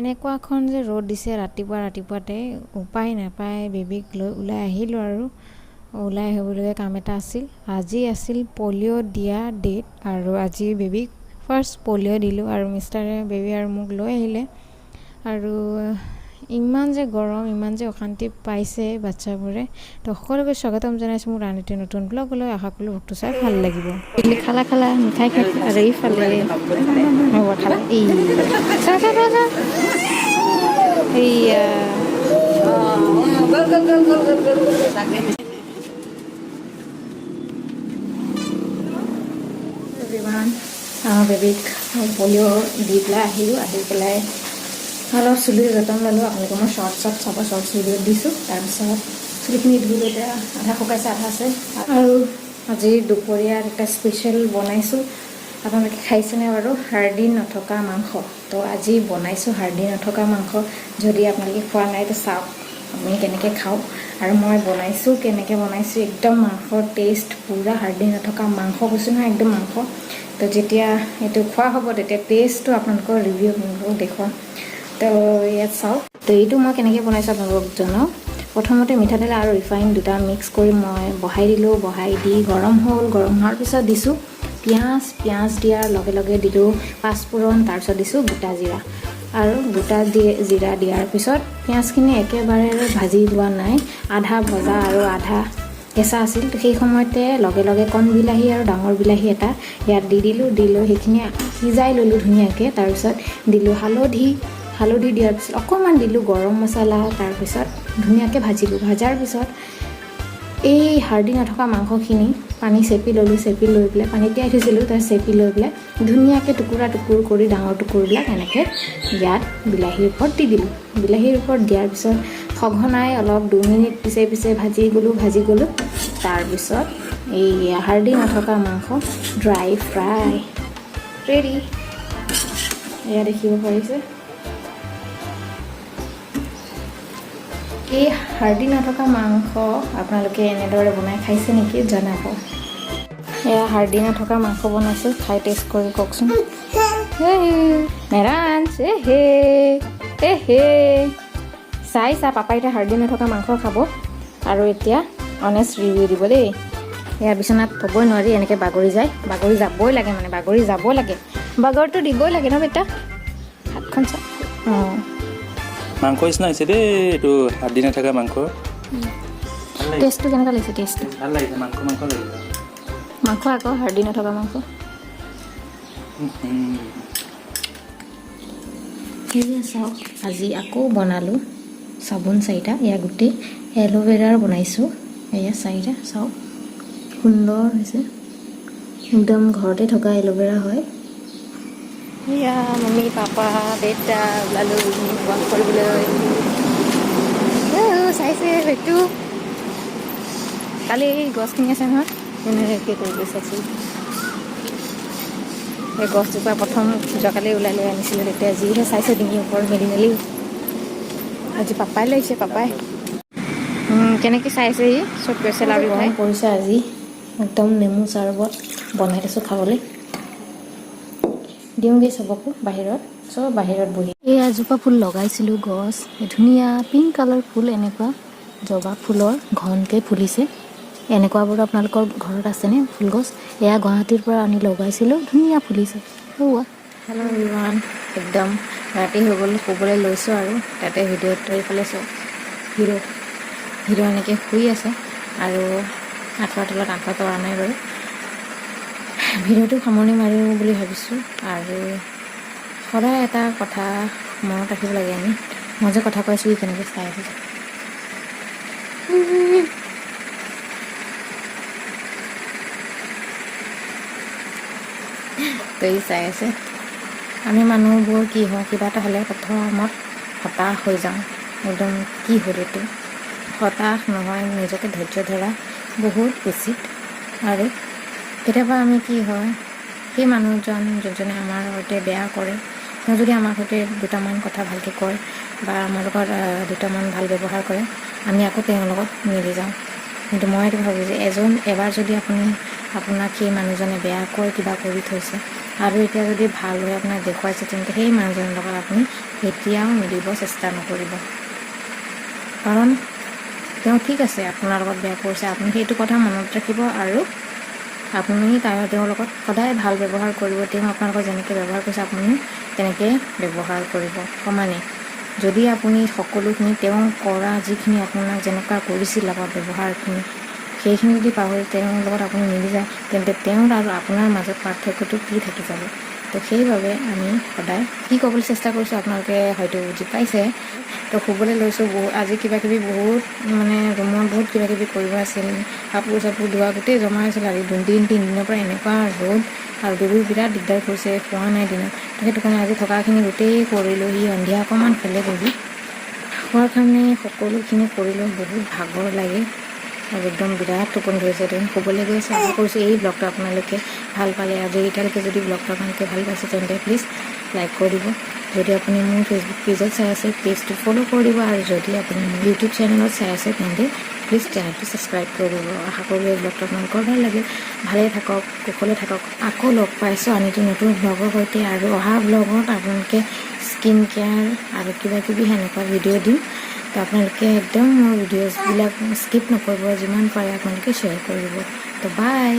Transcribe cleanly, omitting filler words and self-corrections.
এনেকুৱাখন যে ৰ'দ দিছে ৰাতিপুৱা ৰাতিপুৱাতে, উপায় নাপায় বেবীক লৈ ওলাই আহিলোঁ আৰু ওলাই আহিবলগীয়া কাম এটা আছিল। আজি আছিল পলিঅ' দিয়া ডেট আৰু আজি বেবীক ফাৰ্ষ্ট পলিঅ' দিলোঁ আৰু মিষ্টাৰে বেবী আৰু মোক লৈ আহিলে। আৰু ইমান যে গৰম, ইমান যে অশান্তি পাইছে বাচ্ছাবোৰে। তো সকলোকে স্বাগতম জনাইছোঁ মোৰ আন এটি নতুন ব্লগলৈ। আশা কৰিলোঁ ব্লগটো চাই ভাল লাগিব। খালা খালা মিঠাই খাই আৰু এইফালে খালা এই এইয়া বেবীক পলিঅ' দি পেলাই আহিলোঁ। আহি পেলাই অলপ চুলিৰ যতন ল'লোঁ। আপোনালোকে মই শ্বৰ্টছত চাব, শ্বৰ্টছ ভিডিঅ'ত দিছোঁ। তাৰপিছত চুলিখিনি ধুই এতিয়া আধা শুকাইছে, আধা আছে। আৰু আজি দুপৰীয়াত এটা স্পেচিয়েল বনাইছোঁ, আপোনালোকে খাইছেনে বাৰু? হাৰ্ডি নথকা মাংস। তো আজি বনাইছোঁ হাৰ্ডি নথকা মাংস। যদি আপোনালোকে খোৱা নাই তো চাওক আমি কেনেকৈ খাওঁ আৰু মই বনাইছোঁ কেনেকৈ বনাইছোঁ। একদম মাংসৰ টেষ্ট পূৰা হাৰ্ডি নথকা মাংস কৈছোঁ নহয়, একদম মাংস। তো যেতিয়া এইটো খোৱা হ'ব তেতিয়া টেষ্টটো আপোনালোকৰ ৰিভিউ আপোনালোকক দেখুৱাম। তো ইয়াত চাওক, তো এইটো মই কেনেকৈ বনাইছোঁ আপোনালোকক জনাওঁ। প্ৰথমতে মিঠাতেল আৰু ৰিফাইন দুটা মিক্স কৰি মই বহাই দিলোঁ। বহাই দি গৰম হ'ল। গৰম হোৱাৰ পিছত দিছোঁ পিঁয়াজ। পিঁয়াজ দিয়াৰ লগে লগে দিলোঁ পাঁচফোৰণ। তাৰপিছত দিছোঁ গোটা জিৰা। আৰু গোটা জিৰা দিয়াৰ পিছত পিঁয়াজখিনি একেবাৰে ভাজি লোৱা নাই, আধা ভজা আৰু আধা কেঁচা আছিল। তো সেই সময়তে লগে লগে কণ বিলাহী আৰু ডাঙৰ বিলাহী এটা ইয়াত দি দিলোঁ। দি লৈ সেইখিনি সিজাই ল'লোঁ ধুনীয়াকৈ। তাৰপিছত দিলোঁ হালধি। হালধি দিয়াৰ পিছত অকণমান দিলোঁ গৰম মছলা। তাৰপিছত ধুনীয়াকৈ ভাজিলোঁ। ভজাৰ পিছত এই হাৰ্ডি নথকা মাংসখিনি পানী চেপি ল'লোঁ। চেপি লৈ পেলাই পানী তিয়াই থৈছিলোঁ, তাৰ চেপি লৈ পেলাই ধুনীয়াকৈ টুকুৰা টুকুৰ কৰি ডাঙৰ টুকুৰবিলাক এনেকৈ ইয়াত বিলাহীৰ ওপৰত দি দিলোঁ। বিলাহীৰ ওপৰত দিয়াৰ পিছত সঘনাই অলপ 2 মিনিট পিছে পিছে ভাজি গ'লোঁ, ভাজি গ'লোঁ। তাৰপিছত এই হাৰ্ডি নথকা মাংস ড্ৰাই ফ্ৰাই ৰেডি। এয়া দেখিব পাৰিছে। এই হাৰ্ডি নথকা মাংস আপোনালোকে এনেদৰে বনাই খাইছে নেকি জনাব। এয়া হাৰ্ডি নথকা মাংস বনাইছোঁ, খাই টেষ্ট কৰি কওকচোন। মেৰাঞ্চ, এ হে এ হে, চাই চা, পাপাই এতিয়া হাৰ্ডি নথকা মাংস খাব আৰু এতিয়া অনেষ্ট ৰিভিউ দিব দেই। এয়া বিচনাত থ'বই নোৱাৰি, এনেকৈ বাগৰি যায়। বাগৰি যাবই লাগে, মানে বাগৰি যাব লাগে, বাগৰটো দিবই লাগে ন বেটা। হাতখন চা, অঁ। মাংস নিচিনা হৈছে দেই এইটো, হাড্ডি নাথাকা মাংস। টেষ্টটো কেনেকুৱা লাগিছে? টেষ্টটো ভাল লাগিছে, মাংস মাংস লাগিছে। মাংস আকৌ হাৰ্ডি নথকা মাংস। সেয়া চাওক, আজি আকৌ বনালোঁ চাবোন চাৰিটা। এয়া গোটেই এল'ভেৰাৰ বনাইছোঁ। এয়া চাৰিটা চাওক, সুন্দৰ হৈছে, একদম ঘৰতে থকা এল'ভেৰা হয়। এয়া মামী, পাপা, দেউতা ওলালোঁ ইভিনিং ৱাক কৰিবলৈ। চাইছে হয়তো কালি এই গছখিনি আছে নহয়, এনেকৈ কৰি চাইছোঁ। এই গছজোপা প্ৰথম যোৱাকালি ওলাই লৈ আনিছিলোঁ, তেতিয়া যিহে চাইছে ডিঙিৰ ওপৰত মেলি মেলি। আজি পাপাই লৈছে, পাপাই কেনেকৈ চাইছে সি চব গৈছে লাৰি গৰম পৰিছে আজি, একদম নেমু চৰবত বনাই থৈছোঁ খাবলৈ। দিওঁগৈ চবকো বাহিৰত, চব বাহিৰত বহি। এই এজোপা ফুল লগাইছিলোঁ গছ, ধুনীয়া পিংক কালাৰ ফুল, এনেকুৱা জবা ফুলৰ ঘনকৈ ফুলিছে। এনেকুৱাবোৰ আপোনালোকৰ ঘৰত আছেনে ফুল গছ? এয়া গুৱাহাটীৰ পৰা আনি লগাইছিলোঁ, ধুনীয়া ফুলিছে। সৌৱা। হেল্ল' এভৰিৱান, একদম ৰাতি হৈ গ'ল, শুবলৈ লৈছোঁ আৰু তাতে ভিডিঅ'টো এইফালে চাওক, হিৰ' হিৰ' এনেকৈ শুই আছে আৰু আঁঠুৱা তলত, আঁঠুৱা তৰা নাই বাৰু। ভিডিঅ'টো সামৰণি মাৰোঁ বুলি ভাবিছোঁ। আৰু সদায় এটা কথা মনত ৰাখিব লাগে আমি, মই যে কথা কৈ আছোঁ, ই কেনেকৈ চাই আছে। তো ই চাই আছে। আমি মানুহবোৰ কি হয়, কিবা এটা হ'লে প্ৰথমত হতাশ হৈ যাওঁ, একদম কি হ'ল এইটো। হতাশ নহয়, নিজকে ধৈৰ্য ধৰা বহুত উচিত। আৰু কেতিয়াবা আমি কি হয়, সেই মানুহজন যোনজনে আমাৰ সৈতে বেয়া কৰে, তেওঁ যদি আমাৰ সৈতে দুটামান কথা ভালকৈ কয় বা আমাৰ লগত দুটামান ভাল ব্যৱহাৰ কৰে, আমি আকৌ তেওঁৰ লগত মিলি যাওঁ। কিন্তু মই এইটো ভাবোঁ যে এজন এবাৰ যদি আপুনি আপোনাক সেই মানুহজনে বেয়াকৈ কিবা কৰি থৈছে আৰু এতিয়া যদি ভাল হৈ আপোনাক দেখুৱাইছে, তেন্তে সেই মানুহজনৰ লগত আপুনি কেতিয়াও মিলিব চেষ্টা নকৰিব। কাৰণ তেওঁ ঠিক আছে, আপোনাৰ লগত বেয়া কৰিছে, আপুনি সেইটো কথা মনত ৰাখিব আৰু আপুনি তেওঁৰ লগত সদায় ভাল ব্যৱহাৰ কৰিব। তেওঁ আপোনালোকক যেনেকৈ ব্যৱহাৰ কৰিছে, আপুনিও তেনেকৈ ব্যৱহাৰ কৰিব সমানে। যদি আপুনি সকলোখিনি তেওঁ কৰা যিখিনি আপোনাক যেনেকুৱা কৰিছিল লগত ব্যৱহাৰখিনি, সেইখিনি যদি পাহৰি তেওঁৰ লগত আপুনি মিলি যায়, তেন্তে তেওঁৰ আৰু আপোনাৰ মাজত পাৰ্থক্যটো কি থাকি যাব? তো সেইবাবে আমি সদায় কি ক'বলৈ চেষ্টা কৰিছোঁ, আপোনালোকে হয়তো বুজি পাইছে। তো শুবলৈ লৈছোঁ। বহুত আজি কিবা কিবি বহুত মানে ৰুমত বহুত কিবা কিবি কৰিব আছিল। কাপোৰ চাপোৰ ধোৱা গোটেই জমা হৈছিল। আজি দুদিন তিনিদিনৰ পৰা এনেকুৱা ৰ'দ আৰু বেবী বিৰাট দিগদাৰ কৰিছে, খোৱা নাই দিনত। তো সেইটো কাৰণে আজি থকাখিনি গোটেই কৰিলোঁ। সি সন্ধিয়া অকণমান শুলে। বেবী খোৱাৰ কাৰণে সকলোখিনি কৰিলোঁ। বহুত ভাগৰ লাগে আৰু একদম বিৰাট টোপনি ধৰিছে। তেওঁ শুবলৈ গৈ আছে। আশা কৰিছোঁ এই ব্লগটো আপোনালোকে ভাল পালে। আৰু এতিয়ালৈকে যদি ব্লগটো আপোনালোকে ভাল পাইছে, তেন্তে প্লিজ লাইক কৰি দিব। যদি আপুনি মোৰ ফেচবুক পেজত চাই আছে, পেজটো ফ'ল' কৰি দিব। আৰু যদি আপুনি মোৰ ইউটিউব চেনেলত চাই আছে, তেন্তে প্লিজ চেনেলটো ছাবস্ক্ৰাইব কৰি দিব। আশা কৰোঁ এই ব্লগটো আপোনালোকৰ ভাল লাগিল। ভালে থাকক, কুশলে থাকক। আকৌ লগ পাইছোঁ আন এটি নতুন ব্লগৰ সৈতে। আৰু অহা ব্লগত আপোনালোকে স্কিন কেয়াৰ আৰু কিবা কিবি সেনেকুৱা ভিডিঅ' দিম। তো আপোনালোকে একদম মোৰ ভিডিঅ'জবিলাক স্কিপ নকৰিব, যিমান পাৰে আপোনালোকে শ্বেয়াৰ কৰিব। তো বাই।